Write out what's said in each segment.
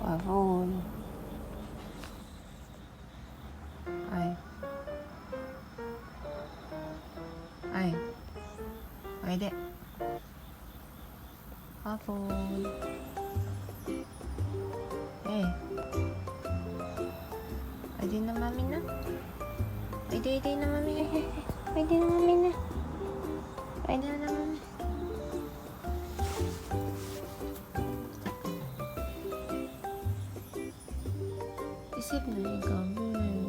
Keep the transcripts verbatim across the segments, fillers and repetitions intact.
Waffle. Ay. Ay. Ay, di. Waffle. Eh. Ay, di na, mami na. Ay, di, ay, di na, mami. Ay, ay, ay. Ay, di na, mami na. Ay, di na, mami. Isip na ikaw, girl.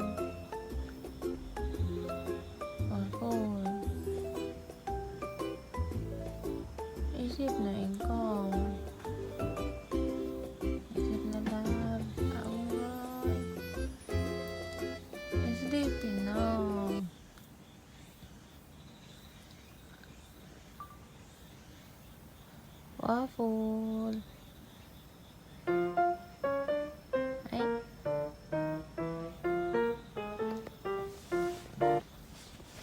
Waffle. Isip na ikaw. Isip na, love. Awan. Isip na. Waffle. Ay.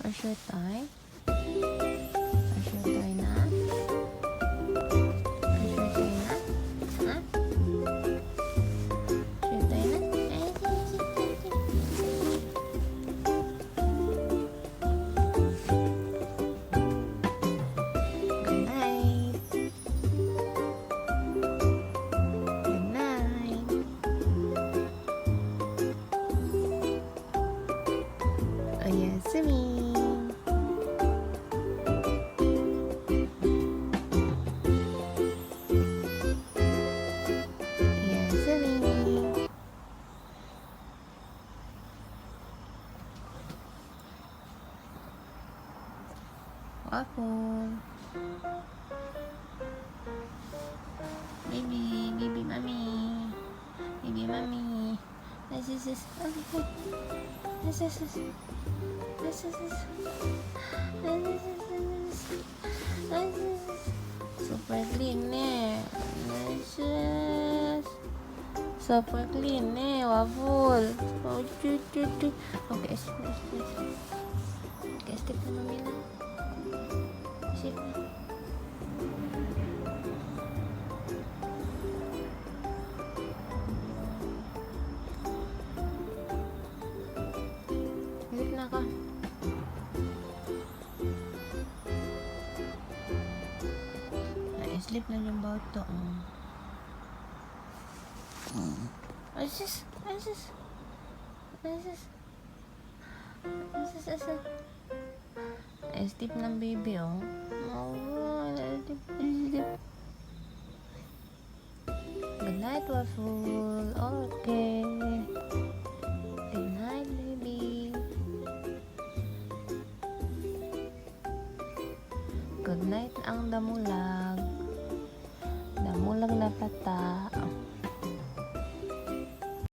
Brush your teeth. Brush your teeth na. Brush your teeth na. Ha? Brush your teeth na. Ay, ay, ay, ay, ay. Good night. Good night. Oyasumi. Oyasumi. Waffle. Baby, baby mommy. Baby mommy. Yes, yes, yes. Yes, yes, yes. Yes, yes, yes. Yes, yes, yes. Ay, sus. Super clean, eh. Ay, sus. Super clean, eh, Waffle. Oh, chu, chu, chu. Okay, isip na, isip na, isip na. Okay, isip na, mami na. Isip na. Isip na ka. Na-sleep na an bata, oh. Ay, sus! Ay, sus! Ay, sus! Ay, sus, ay, sus! Na-sleep na an baby, oh. Oh, na-sleep, na-sleep. Good night, Waffle. Okay. Good night, baby. Good night an damulag. Damulag na pata.